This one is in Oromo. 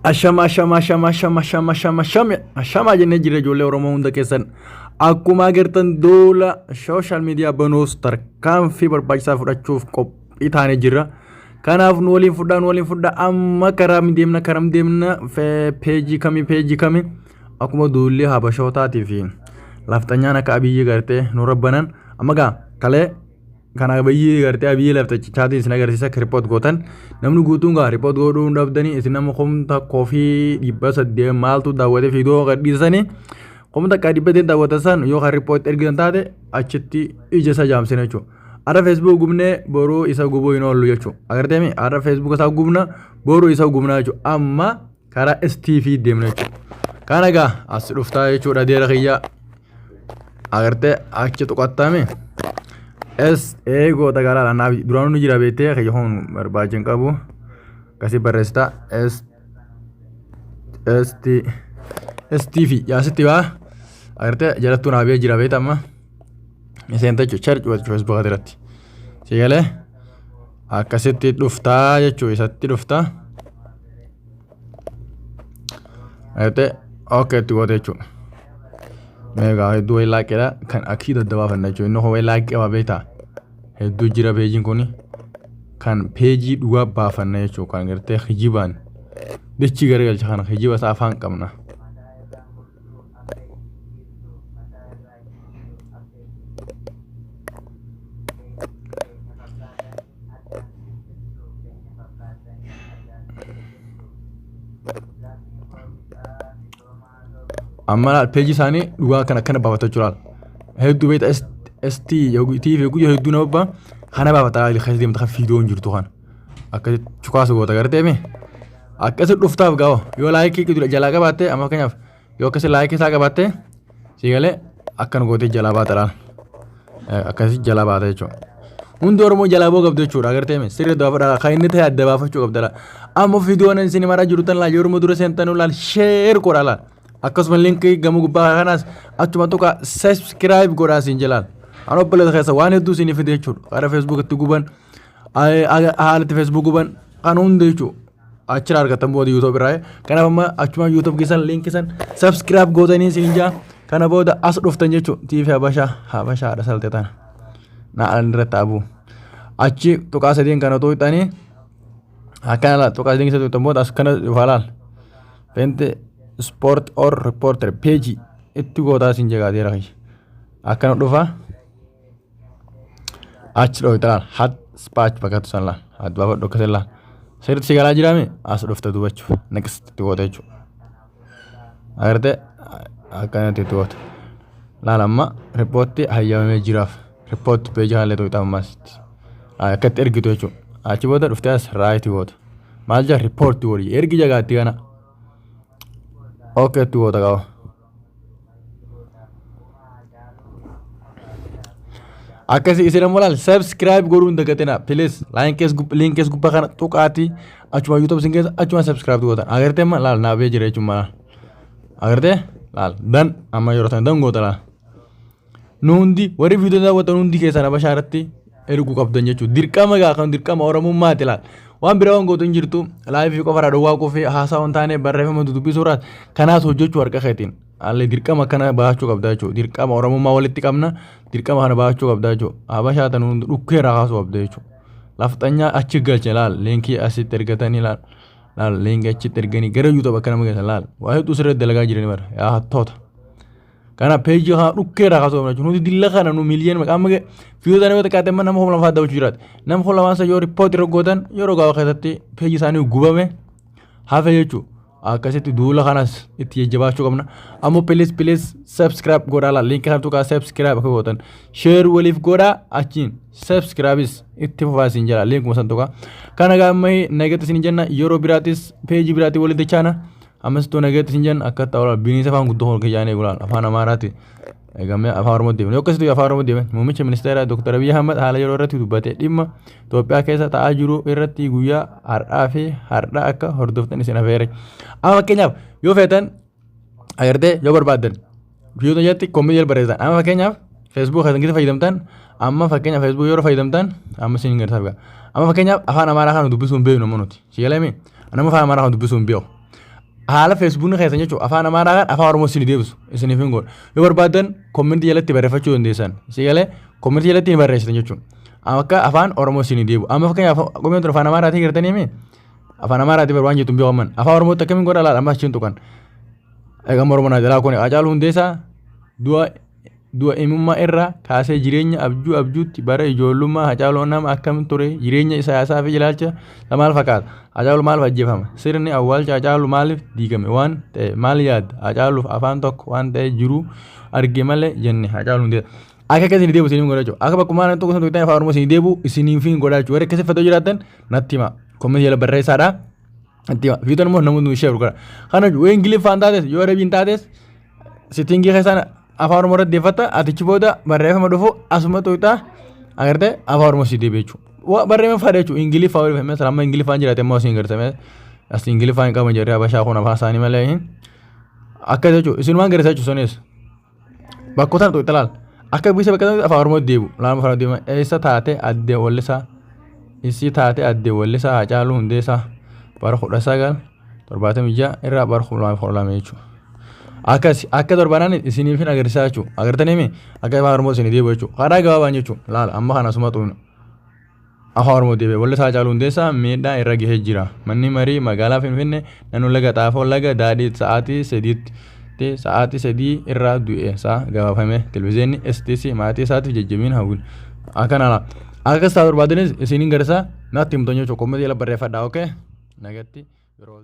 Ashama ashama ashama ashama ashama ashama ashama ashama jennee jirra ijoollee Oromoo hunda keessan akkuma agartan duula sooshaal miidiyaa banuus tarkaanfii barbaachisaa fudhachuuf qophii taanee jirra. Kanaaf nu waliin fudhaa nu waliin fudhaa amma karaa deemna karam deemna peejii kamii peejii kamii akkuma duulli habashootaatii fi lafxanyaan akka abiyyi gartee nu rabbanan amma gaa kalee Kan abiyyii gartee abiyyii laftachichaatiin isin agarsiisa akka ripoot gootan namni guutuun gaa ripoot godhuu hin dhabdanii isin nama 1800 maaltu daawwatee fiidoo gadhiisanii 1800 daawwatan san yoo kan ripoot ergitan taate achitti ija isa jaamsina jechuudha. Har'a feesbuuk gubnee boruu isa gubuu hin oollu jechuudha. Agartee mi har'a feesbuuk isaa gubna boruu isa gubna jechuudha. Amma karaa STV deemna jechuudha. Kana gaa as dhuftaa jechuudha deera kiyyaa. Agartee achi tuqattame S A goota gara naaf duraanuu ni jira beektee kiyya hoon barbaachin qabu akkasii barreessita S S T S T V yaasitti baa agartee jalattuu naa bee jira beekta amma seenta jechuudha charge goota Facebook irratti si galee akkasitti dhuftaa jechuu isatti dhuftaa Agartee okay itti goote jechuudha. Meeqa hedduu wayii laaqeedha kan akkii daddabaafanna jechuudha. Inni wayii laaqee qaba beektaa? Hedduu jira peejiin kun kan peejii dhugaa baafanna jechuudha. Kan gartee kijibaan dachii garagalcha kana kijiba isaa afaan qabna. Amma laal peejii isaanii dhugaa kan akkana baafata jechuudha. Hedduu beekta ST T fi guyyaa hedduu nama ba'a kana baafata laal keessa deemta kan fiidoo hin jirtu kana. Akkasitti cukaasa goota gartee mee akkasitti dhuftaaf gaa'o yoo laayikii jalaa qabaatte amma fakkeenyaaf Yoo akkasi laayikii isaa qabaatte si galee akkana gootee jalaa baata laal. Akkasi jalaa baata jechuudha. Hundi Oromoo jalaa boo qabdu jechuudha agartee mee sirrii adda baafadha kan inni ta'e adda baafachuu qabda laal. Amma viidiyoon isin maraa jiru tan laal yeroo dura seentan laal sheer godhaa laal. Akkasuma linkii gama gubbaa kanaas achuma tuqa subscribe godhaa siin jalaal. An obboleessa keessa waan hedduu isin fide jechuudha. Karaa Facebook itti guban haala itti Facebook guban kan hunda jechuudha. Achirraa argattan booda YouTube irraa. Kanaaf amma achuma YouTube keessan link san subscribe gootanii isin jaa. Kana booda as dhuftan jechuudha. TV Habashaa Habashaa haadha salte tana. Na'an irratti abuu. Achi tuqaa sadiin kana tuqxanii akkana laal tuqaa sadiin keessa tuqxan booda as kana dhufaa laal. Pente sport or reporter page itti gootaa isin jegaa deera kiyya. Akkana dhufaa. Achi dhooyta laal hat spaach bakka san laal hat baafadhu akkasii laal sirriitti si galaa jiraame as dhufta dubbachuu next itti goota jechuudha. Agartee akkanatti itti goota. Laal amma riippoorti hayyamamee jiraaf riippoorti peejii kanallee tuqxa ammaasitti akka itti ergitu jechuudha. Achi booda dhuftee as raayiti goota. Maal jaa riippoorti godhi ergi jagaatti kana. Ok itti goota qaba. Akkasii isin ammoo laal subscribe godhuu hin dagatinaa please link kees gubbaa kana tuqaatii achuma YouTube isin keessa achuma subscribe gootan agartee amma laal naaf bee jira jechuun maal agartee laal dan amma yeroo sana dan goota laal nu hundi warri viidiyoo daawwatan hundi keessan habashaa irratti erguu qabdan jechuudha dirqama gaa kan dirqama oromummaati laal waan biraa waan gootu hin jirtu laayifii qofa irraa dhowwaa qofee haasaa waan taane barreeffama dubbisuu irraa kanaas hojjechuu harka keetiin Allee dirqama kana baachuu qabda jechuudha. Dirqama Oromummaa walitti qabna. Dirqama kana baachuu qabda jechuudha. Habashaa tan hundi dhukkee irraa kaasuu qabda jechuudha. Lafxanyaa achi galche laal liinkii asitti ergatanii laal. Laal liinkii achitti erganii gara YouTube akka nama geessan laal. Waa hedduu sirriitti dalagaa jiranii bara yaa hattoota. Kana peejii kana dhukkee irraa kaasuu qabna jechuudha. Nuti dilla kana nu miiliyoona maqaa amma fiyoota nama xiqqaate amma nama 2000 daawwachuu jiraate. Nama 2000 san yoo riippooti irra gootan yeroo gabaabaa keessatti peejii isaanii gubame hafe jechuudha. Akkasitti duula kanas itti jajjabaachuu qabna. Ammoo please please subscribe godhaa laal linkii kana tuqaa subscribe akka gootan share waliif godhaa achiin subscribes itti fufaa isin jedha linkuma san tuqaa. Kana gaa amma nagatti isin jenna yeroo biraatis peejii biraatii walitti dachaana ammas too nagatti isin jenna akka ta'u bineensa afaan guddoo hol kiyyaanee gulaan afaan amaaraati. Eegamee afaan Oromoo deemne. Yoo akkasitti afaan Oromoo deemne muummicha ministeeraa Dr. Abiy Ahmad haala yeroo irratti dubbate dhimma Itoophiyaa keessa ta'aa jiru irratti guyyaa har'aa fi har'a akka hordoftan isin afeere. Amma fakkeenyaaf yoo feetan agartee yoo barbaaddan biyyoota jalatti koompiitara jala barreessan. Amma fakkeenyaaf Facebook keessan keessa fayyadamtan amma fakkeenyaaf Facebook yeroo fayyadamtan amma isin gargaara. Amma fakkeenyaaf afaan Amaaraa kana dubbisuu hin beeknu amma nuti. Si galee nama afaan Amaaraa kana dubbisuu hin beeku. Haala Facebookni keessan jechuudha afaan Amaaraa kan afaan Oromoo isin deebisu isiniif hin godhu. Yoo barbaadan commentii jalatti barreeffachuu dandeessan. Si galee, commentii jalatti ni barreessitan jechuudha. Akka afaan Oromoo isin deebi'u. Amma fakkeenyaaf commentii afaan Amaaraatiin gartanii himi, afaan Amaaraatiin bar waan jettu hin beekaman. Afaan Oromootti akkamiin godha laala, amma achiin tuqan. Egaa Oromoo naa jalaa kun Haacaaluu Hundeessaa du'a du'a imummaa irraa kaasee jireenya abjuu abjuutti. Bara ijoollummaa Haacaaluu nama akkam ture? Jireenya siyaasaa fi ilaalcha maal fakkaata? Haacaaluu maaliif ajjeefama? Sirni awwaalcha Haacaaluu maaliif diigame? Waan ta'e maal yaadda? Haacaaluuf afaan tokko waan ta'e jiru arge malee jenne Haacaaluu Hundeessaa. Akka akkasii deebi'u isiniif godha jechuudha. Akka bakkuma tokko tokko tokko afaan Oromoo isinii deebi'u isiniif hin godha jechuudha. Warri akkasii fatoo jiraatan natti hima. Commentii jala barreessaadha. Natti hima. Viidiyoon immoo namoonni share godha. Kana yoo Ingiliffaan taates, yoo Arabiin taates, settingii keessaan afaan Oromoo irratti deeffatta. Atichi booda barreeffama dhufu asuma tuqxaa, agartee, afaan Oromoo si deebi'e jechuudha. Barreeffama fadha jechuudha. Ingiliffaa waliif himee amma Ingiliffaan jiraate immoo asiin gartame as Ingiliffaan hin qaban jedhee Habashaa kun afaan isaanii malee akka jechuudha. Isinumaan garsiisa jechuudha sunis. Bakkoota tuqxa laal. Akka bisa bakka afaan Oromoo deebi'u. Laama afaan deebi'u. Eessa taate addee wallisaa? Isii taate addee wallisaa Haacaaluu Hundeessaa bara 1976 irraa bara 2012 jechuudha. Akkas akka torbanaan isiniif hin agarsiisaa jechuudha. Agartanii mi? Akka afaan Oromoo isinii deebi'u jechuudha. Karaa gabaabaan jechuudha. Laala, amma kana asuma xuqna. Afaan Oromoo deebi'e. Wallisaa Haacaaluu Hundeessaa miidhaa irra gahee jira. Manni marii magaalaa Finfinnee naannoo laga Xaafoo laga Daadhii sa'aatii 3 irraa du'e isaa gabaafame. Televizyiinii STC maatii isaatiif jajjabiin hawwin. Akkana laala. Akkas ta'a barbaadanis isiniin garsiisaa, natti himtan jechuudha. Commentii jala barreeffadhaa. Okay? Nagatti yeroo wal